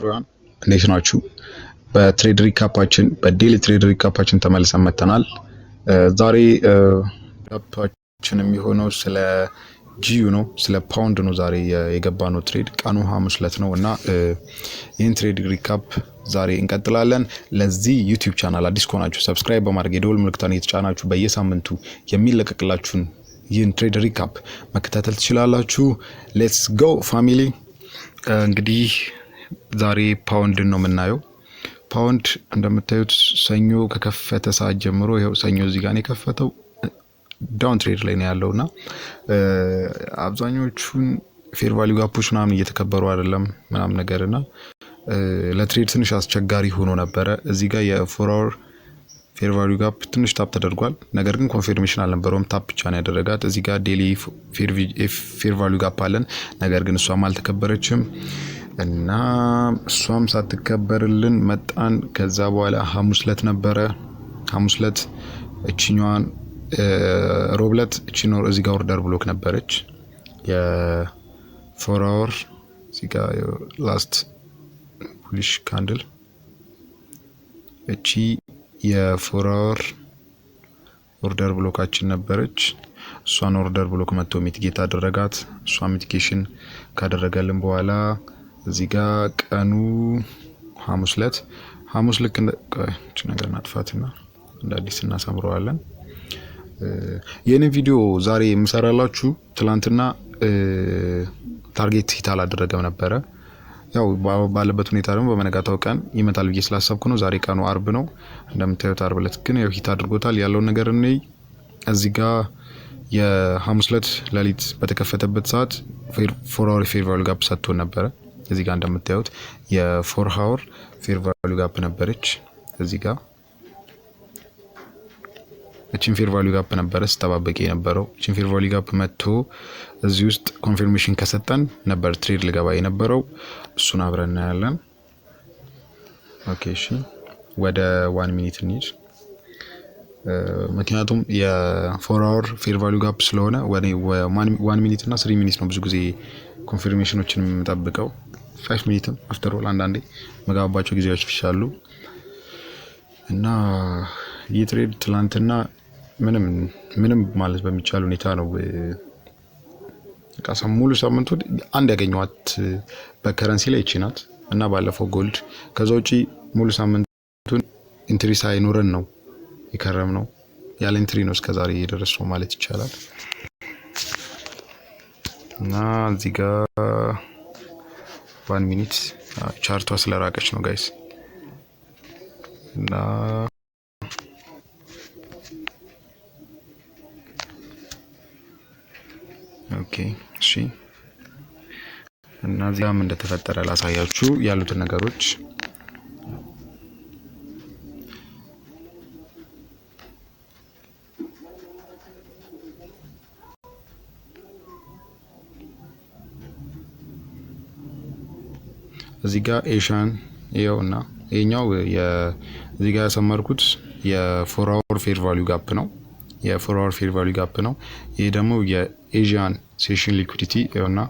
እንዴት ናችሁ? በ trade recap ኣችን፣ በ daily trade recap ኣችን ተመልሰን መጥተናል። ዛሬ recap ኣችን የሚሆነው ስለ GU ነው፣ ስለ ፓውንድ ነው። ዛሬ የገባነው trade ቀኑ ሐሙስ ዕለት ነው እና ይህን trade recap ዛሬ እንቀጥላለን። ለዚህ YouTube channel አዲስ ከሆናችሁ subscribe በማድረግ የደወል ምልክቷን እየተጫናችሁ በየሳምንቱ የሚለቀቅላችሁን ይህን trade recap መከታተል ትችላላችሁ። Let's go, family። እንግዲህ ዛሬ ፓውንድን ነው የምናየው። ፓውንድ እንደምታዩት ሰኞ ከከፈተ ሰዓት ጀምሮ፣ ይኸው ሰኞ እዚህ ጋር ነው የከፈተው፣ down trend ላይ ነው ያለው እና አብዛኞቹን fair value gap ኦች ምናምን እየተከበሩ አይደለም ምናምን ነገር እና ለ trade ትንሽ አስቸጋሪ ሆኖ ነበረ። እዚህ ጋር የ 4 hour fair value gap ትንሽ tap ተደርጓል። ነገር ግን confirmation አልነበረውም። Tap ብቻ ነው ያደረጋት። እዚህ ጋር daily fair value gap አለን። ነገር ግን እሷም አልተከበረችም እና እሷም ሳትከበርልን መጣን። ከዛ በኋላ ሐሙስ ለት ነበረ። ሐሙስ ለት እችኛዋን፣ ሮብ ለት እቺ እዚህ ጋር order block ነበረች። የ 4 hour እዚህ ጋር last bullish candle፣ እቺ የ 4 hour order block ኣችን ነበረች። እሷን order block መጥቶ mitigate አደረጋት። እሷ mitigation ካደረገልን በኋላ እዚህ ጋር ቀኑ ሐሙስ ለት፣ ሐሙስ ልክ ነገር እናጥፋትና እንደ አዲስ እናሰምረዋለን። ይህንን ቪዲዮ ዛሬ የምሰራላችሁ ትላንትና target hit አላደረገም ነበረ። ያው ባለበት ሁኔታ ደግሞ በመነጋታው ቀን ይመታል ብዬ ስላሰብኩ ነው። ዛሬ ቀኑ አርብ ነው እንደምታዩት። አርብ ዕለት ግን ያው hit አድርጎታል። ያለውን ነገር እኔ እዚህ ጋር የሐሙስ ዕለት ሌሊት በተከፈተበት ሰዓት 4 hour fair value gap ሰጥቶን ነበረ። እዚህ ጋር እንደምታዩት የ 4 hour fair value gap ነበረች። እዚህ ጋር እችን fair value gap ነበረ ስጠባበቅ የነበረው። እችን fair value gap መጥቶ እዚህ ውስጥ confirmation ከሰጠን ነበር trade ልገባ የነበረው። እሱን አብረን እናያለን። Okay እሺ፣ ወደ 1 minute እንሂድ። ምክንያቱም የ 4 hour fair value gap ስለሆነ 1 minute እና 3 minute ነው ብዙ ጊዜ confirmation ኦችን የምጠብቀው። 5 minute ም after all አንዳንዴ መጋባቸው ጊዜዎች ይሻሉ። እና ይህ trade ትላንትና ምንም ምንም ማለት በሚቻል ሁኔታ ነው፣ ሙሉ ሳምንቱ አንድ ያገኘኋት በ currency ላይ ይቺ ናት እና ባለፈው gold። ከዛ ውጪ ሙሉ ሳምንቱን entry ሳይኖረን ነው የከረምነው። ያለ entry ነው እስከዛሬ የደረስነው ማለት ይቻላል። እና እዚህ ጋር 1 minute chart ኧ ስለራቀች ነው guys። እና okay እሺ፣ እና እዚህ ጋርም እንደተፈጠረ ላሳያችሁ ያሉትን ነገሮች። እዚህ ጋር Asian ይኸው እና ይሄኛው እዚህ ጋር ያሰመርኩት የ 4 hour fair value gap ነው። የ 4 hour fair value gap ነው። ይሄ ደግሞ የ Asian session liquidity ይኸውና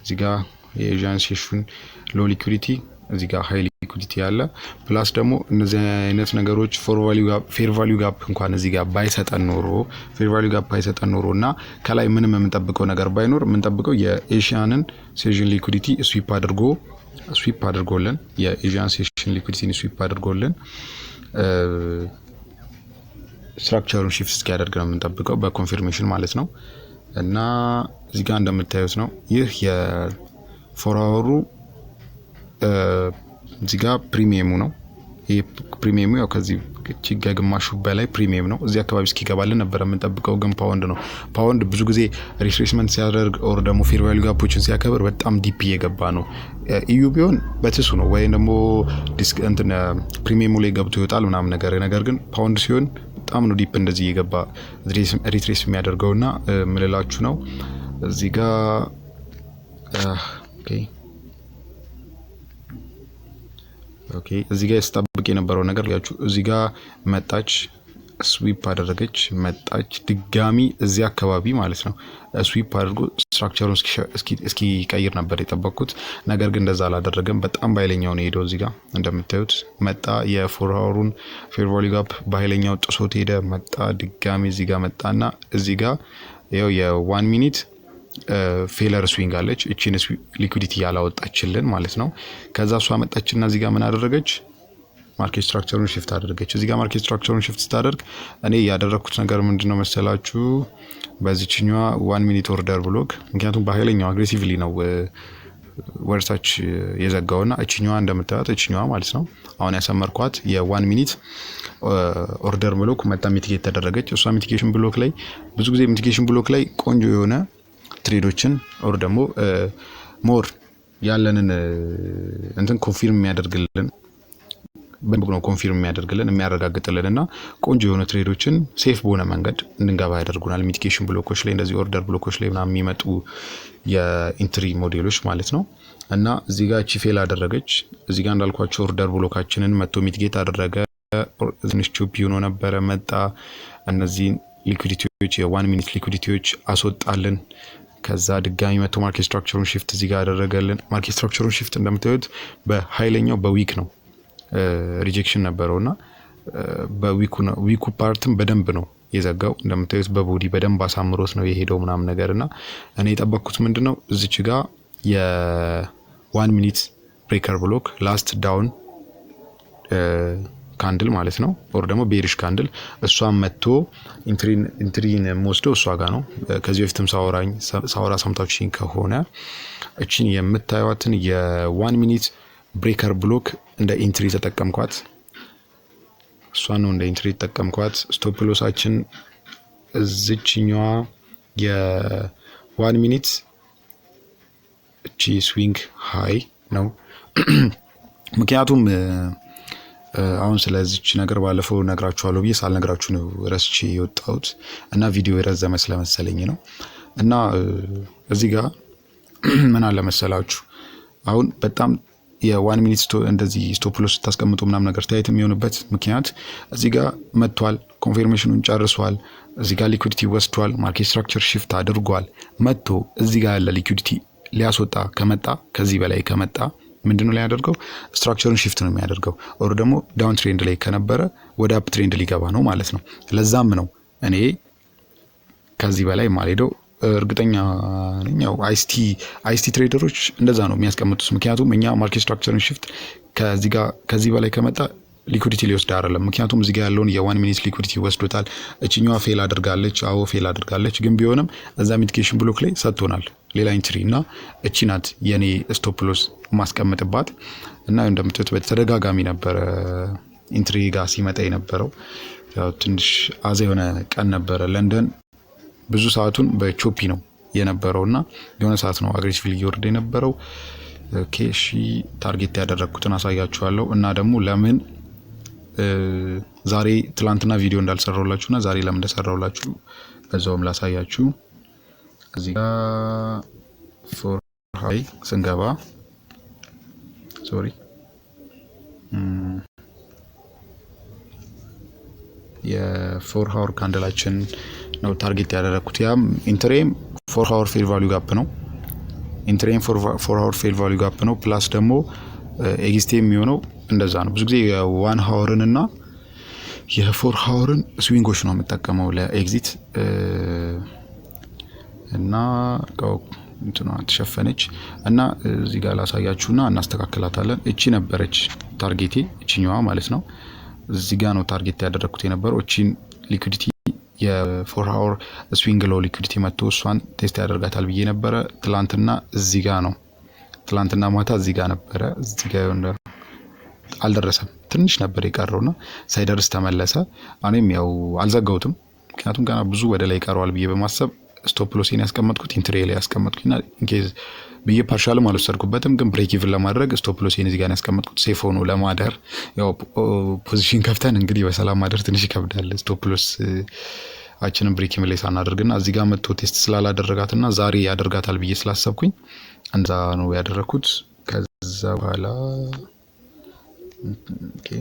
እዚህ ጋር የ Asian session low liquidity፣ እዚህ ጋር high liquidity አለ። Plus ደግሞ እነዚህ አይነት ነገሮች fair value gap እንኳን እዚህ ጋር ባይሰጠን ኖሮ፣ fair value gap ባይሰጠን ኖሮ እና ከላይ ምንም የምንጠብቀው ነገር ባይኖር፣ የምንጠብቀው የ Asian ን session liquidity sweep አድርጎልን፣ የ Asian session liquidity ን sweep አድርጎልን structure ኡን shift እስኪያደርግ ነው የምንጠብቀው በ confirmation ማለት ነው። እና እዚህ ጋር እንደምታዩት ነው። ይህ የ 4 hour ኡ እዚህ ጋር premium ኡ ነው። ይህ premium ኡ ያው ከዚህ ከግማሹ በላይ premium ነው። እዚህ አካባቢ እስኪገባልን ነበር የምንጠብቀው፣ ግን ፓውንድ ነው። ፓውንድ ብዙ ጊዜ retracement ሲያደርግ or ደግሞ fair value gap ኦችን ሲያከብር በጣም deep እየገባ ነው። EU ቢሆን በትሱ ነው ወይም ደግሞ እንትን premium ኡ ላይ ገብቶ ይወጣል ምናምን ነገር። ነገር ግን ፓውንድ ሲሆን በጣም ነው deep እንደዚህ እየገባ retrace የሚያደርገው። እና ምልላችሁ ነው እዚህ ጋር okay፣ እዚህ ጋር ስጠብቅ የነበረው ነገር ያችሁ እዚህ ጋር መጣች፣ sweep አደረገች፣ መጣች ድጋሚ እዚህ አካባቢ ማለት ነው። Sweep አድርጎ structure Structure ኡን እስኪቀይር ነበር የጠበቅኩት። ነገር ግን እንደዛ አላደረገም። በጣም በኃይለኛው ነው የሄደው። እዚህ ጋር እንደምታዩት መጣ። የ 4 hour ኡን fair value gap በኃይለኛው ጥሶት ሄደ። መጣ፣ ድጋሚ እዚህ ጋር መጣና እዚህ ጋር ያው የ 1 minute failure swing አለች። እቺን liquidity ያላወጣችልን ማለት ነው። ከዛ እሷ መጣችና እዚህ ጋር ምን አደረገች? Market structure ኡን shift አደረገች። እዚህ ጋር market structure ኡን shift ስታደርግ እኔ ያደረግኩት ነገር ምንድን ነው መሰላችሁ? በዚችኛዋ 1 minute order block፣ ምክንያቱም በኃይለኛው aggressively ነው ወደታች የዘጋውና እችኛዋ እንደምታዩት እችኛዋ ማለት ነው፣ አሁን ያሰመርኳት የ 1 minute order block መጣ mitigate ተደረገች። እሷ mitigation block ላይ፣ ብዙ ጊዜ mitigation block ላይ ቆንጆ የሆነ trade ኦችን or ደግሞ more ያለንን እንትን confirm የሚያደርግልን፣ በደንብ ነው confirm የሚያደርግልን፣ የሚያረጋግጥልን እና ቆንጆ የሆነ trade ኦችን safe በሆነ መንገድ እንድንገባ ያደርጉናል። Mitigation block ኦች ላይ፣ እንደዚህ order block ኦች ላይ ምናምን የሚመጡ የ entry ሞዴሎች ማለት ነው። እና እዚህ ጋር ቺ fail አደረገች። እዚህ ጋር እንዳልኳቸው order block ኣችንን መጥቶ mitigate አደረገ። ትንሽ choppy ሆኖ ነበረ፣ መጣ። እነዚህን liquidity ዎች፣ የ 1 minute liquidity ዎች አስወጣልን። ከዛ ድጋሚ መጥቶ market structure ኡን shift እዚህ ጋር አደረገልን። Market structure ኡን shift እንደምታዩት በኃይለኛው በ wick ነው፣ rejection ነበረው እና በ wick ኡ part ም በደንብ ነው የዘጋው። እንደምታዩት በ body በደንብ አሳምሮት ነው የሄደው ምናምን ነገር። እና እኔ የጠበቅኩት ምንድን ነው፣ እዚች ጋ የ 1 minute breaker block last down candle ማለት ነው፣ or ደግሞ bearish candle፣ እሷን መጥቶ entry ን የምወስደው እሷ ጋር ነው። ከዚህ በፊትም ሳወራ ሰምታችሁኝ ከሆነ እችን የምታዩትን የ 1 minute breaker block እንደ entry ተጠቀምኳት። እሷን ነው እንደ entry ተጠቀምኳት። Stop loss ኣችን እዝችኛዋ የ 1 minute እቺ swing high ነው። ምክንያቱም አሁን ስለዚች ነገር ባለፈው ነግራችኋለሁ ብዬ ሳልነግራችሁ ነው ረስቼ የወጣሁት እና ቪዲዮ የረዘመ ስለመሰለኝ ነው። እና እዚህ ጋር ምን አለ መሰላችሁ፣ አሁን በጣም የ 1 minute እንደዚህ stop loss ስታስቀምጡ ምናምን ነገር tight የሚሆንበት ምክንያት እዚህ ጋር መጥቷል፣ confirmation ኡን ጨርሷል፣ እዚህ ጋር liquidity ወስዷል፣ market structure shift አድርጓል። መጥቶ እዚህ ጋር ያለ liquidity ሊያስወጣ ከመጣ፣ ከዚህ በላይ ከመጣ ምንድነው ሊያደርገው? Structure ኡን shift ነው የሚያደርገው። Or ደግሞ down trend ላይ ከነበረ ወደ up trend ሊገባ ነው ማለት ነው። ለዛም ነው እኔ ከዚህ በላይ ማልሄደው። እርግጠኛ ነኝ ያው ICT trader ኦች እንደዛ ነው የሚያስቀምጡት። ምክንያቱም እኛ market structure ን shift ከዚህ ጋር ከዚህ በላይ ከመጣ liquidity ሊወስድ አይደለም። ምክንያቱም እዚህ ጋር ያለውን የ 1 minute liquidity ወስዶታል። እችኛዋ fail አድርጋለች። አዎ፣ fail አድርጋለች። ግን ቢሆንም እዛ mitigation block ላይ ሰጥቶናል ሌላ entry እና እቺ ናት የኔ stop loss ማስቀምጥባት። እና እንደምታዩት በተደጋጋሚ ነበረ entry ጋር ሲመጣ የነበረው። ያው ትንሽ አዛ የሆነ ቀን ነበረ። ለንደን ብዙ ሰዓቱን በ choppy ነው የነበረው እና የሆነ ሰዓት ነው aggressively እየወረደ የነበረው። Okay፣ እሺ፣ target ያደረግኩትን አሳያችኋለሁ እና ደግሞ ለምን ዛሬ፣ ትላንትና ቪዲዮ እንዳልሰራሁላችሁ እና ዛሬ ለምን እንደሰራሁላችሁ በዛውም ላሳያችሁ። እዚህ ጋር 4 high ስንገባ፣ sorry፣ የ 4 hour candle ኣችን ነው target ያደረግኩት። ያም entry ም 4 hour fair value gap ነው። Entry ም 4 hour fair value gap ነው። Plus ደግሞ exit የሚሆነው እንደዛ ነው። ብዙ ጊዜ የ 1 hour ን እና የ 4 hour ን swing ኦች ነው የምጠቀመው ለ exit። እና እንትኗ ተሸፈነች እና እዚህ ጋር ላሳያችሁና እናስተካክላታለን። እቺ ነበረች target ኤ፣ እቺኛዋ ማለት ነው። እዚህ ጋር ነው target ያደረግኩት የነበረው። እቺን liquidity፣ የ 4 hour swing low liquidity መጥቶ እሷን test ያደርጋታል ብዬ ነበረ። ትላንትና እዚህ ጋር ነው፣ ትላንትና ማታ እዚህ ጋር ነበረ። እዚህ ጋር አልደረሰም፣ ትንሽ ነበር የቀረውና ሳይደርስ ተመለሰ። እኔም ያው አልዘጋሁትም፣ ምክንያቱም ገና ብዙ ወደ ላይ ይቀረዋል ብዬ በማሰብ stop loss ኤን ያስቀመጥኩት entry ላይ ያስቀመጥኩትና in case ብዬ partial ም አልወሰድኩበትም፣ ግን break even ለማድረግ stop loss ኤን እዚህ ጋር ያስቀመጥኩት safe ሆኖ ለማደር። ያው position ከፍተን እንግዲህ በሰላም ማደር ትንሽ ይከብዳል። Stop loss ኣችንን break even ላይ ሳናደርግና እዚህ ጋር መጥቶ test ስላላደረጋትና ዛሬ ያደርጋታል ብዬ ስላሰብኩኝ እንደዛ ነው ያደረግኩት። ከዛ በኋላ okay፣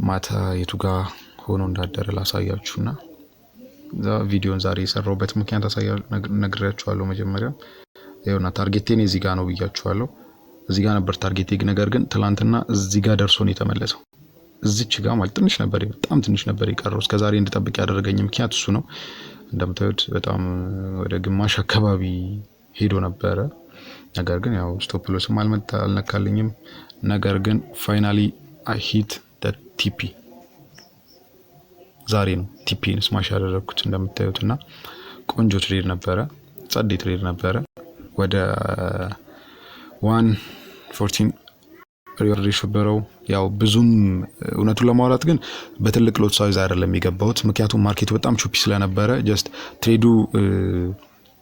ማታ የቱ ጋር ሆኖ እንዳደረ ላሳያችሁና ቪዲዮን ዛሬ የሰራሁበት ምክንያት አሳያ ነግሬያችኋለሁ። መጀመሪያ ይኸውና target ኤን እዚህ ጋር ነው ብያችኋለሁ። እዚህ ጋር ነበር target ኤ። ነገር ግን ትላንትና እዚህ ጋር ደርሶ ነው የተመለሰው። እዚች ጋር ማለት ትንሽ ነበር፣ በጣም ትንሽ ነበር የቀረው። እስከ ዛሬ እንድጠብቅ ያደረገኝ ምክንያት እሱ ነው። እንደምታዩት በጣም ወደ ግማሽ አካባቢ ሄዶ ነበረ። ነገር ግን ያው stop loss ም አልመጣ አልነካልኝም። ነገር ግን finally I hit TP። ዛሬ ነው TP ን smash ያደረግኩት እንደምታዩት እና ቆንጆ trade ነበረ፣ ጸዴ trade ነበረ። ወደ 1.14 reward ratio ነበረው። ያው ብዙም እውነቱን ለማውራት ግን በትልቅ lot size አይደለም የገባሁት፣ ምክንያቱም market ኡ በጣም choppy ስለነበረ just trade ኡ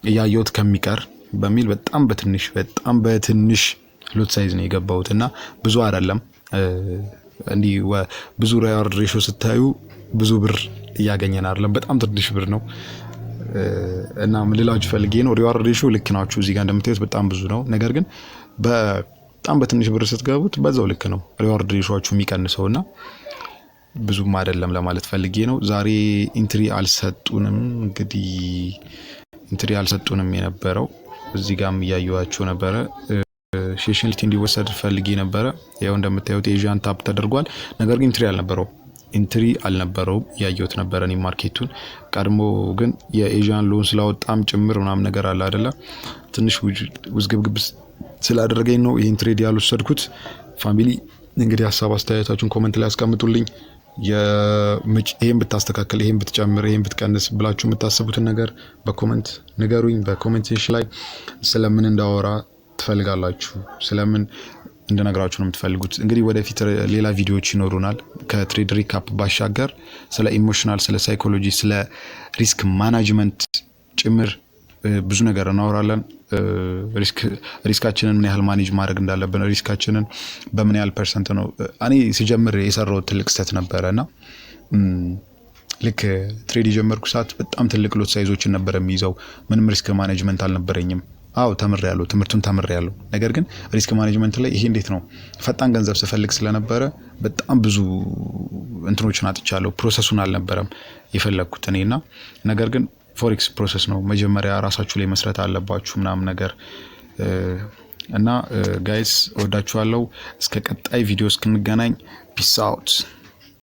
እያየሁት ከሚቀር በሚል በጣም በትንሽ lot size ነው የገባሁት እና ብዙ አይደለም። እንዲህ ብዙ reward ratio ስታዩ ብዙ ብር እያገኘን አይደለም፣ በጣም ትንሽ ብር ነው። እና ምን ልላችሁ ፈልጌ ነው፣ reward ratio ልክ ናችሁ። እዚህ ጋር እንደምታዩት በጣም ብዙ ነው። ነገር ግን በጣም በትንሽ ብር ስትገቡት በዛው ልክ ነው reward ratio ኣችሁ የሚቀንሰው እና ብዙም አይደለም ለማለት ፈልጌ ነው። ዛሬ entry አልሰጡንም። እንግዲህ entry አልሰጡንም የነበረው እዚህ ጋርም እያየኋቸው ነበረ። Session እንዲወሰድ ፈልጌ ነበረ። ያው እንደምታዩት Asian tap ተደርጓል። ነገር ግን entry አልነበረው entry አልነበረውም። እያየሁት ነበረ እኔ market ኡን። ቀድሞ ግን የ Asian low ን ስላወጣም ጭምር ምናምን ነገር አለ አይደለ? ትንሽ ውዝግብግብ ስላደረገኝ ነው ይህን trade ያልወሰድኩት። Family፣ እንግዲህ ሀሳብ አስተያየታችሁን comment ላይ አስቀምጡልኝ። ይሄን ብታስተካክል፣ ይሄን ብትጨምር፣ ይሄን ብትቀንስ ብላችሁ የምታስቡትን ነገር በ comment ንገሩኝ። በ comment section ላይ ስለምን እንዳወራ ትፈልጋላችሁ? ስለምን እንድነግራችሁ ነው የምትፈልጉት? እንግዲህ ወደፊት ሌላ ቪዲዮዎች ይኖሩናል። ከ trade recap ባሻገር ስለ emotional፣ ስለ psychology፣ ስለ risk management ጭምር ብዙ ነገር እናወራለን። Risk ኣችንን ምን ያህል manage ማድረግ እንዳለብን፣ risk ኣችንን በምን ያህል percent ነው። እኔ ስጀምር የሰራሁት ትልቅ ስህተት ነበረ እና ልክ trade የጀመርኩ ሰዓት በጣም ትልቅ lot size ኦችን ነበር የምይዘው። ምንም risk management አልነበረኝም። አዎ ተምሬያለሁ፣ ትምህርቱን ተምሬያለሁ። ነገር ግን risk management ላይ ይሄ እንዴት ነው፣ ፈጣን ገንዘብ ስፈልግ ስለነበረ በጣም ብዙ እንትኖችን አጥቻለሁ። Process ኡን አልነበረም የፈለግኩት እኔ እና ነገር ግን forex process ነው። መጀመሪያ ራሳችሁ ላይ መስራት አለባችሁ ምናምን ነገር እና guys፣ እወዳችኋለሁ። እስከ ቀጣይ ቪዲዮ እስክንገናኝ peace out።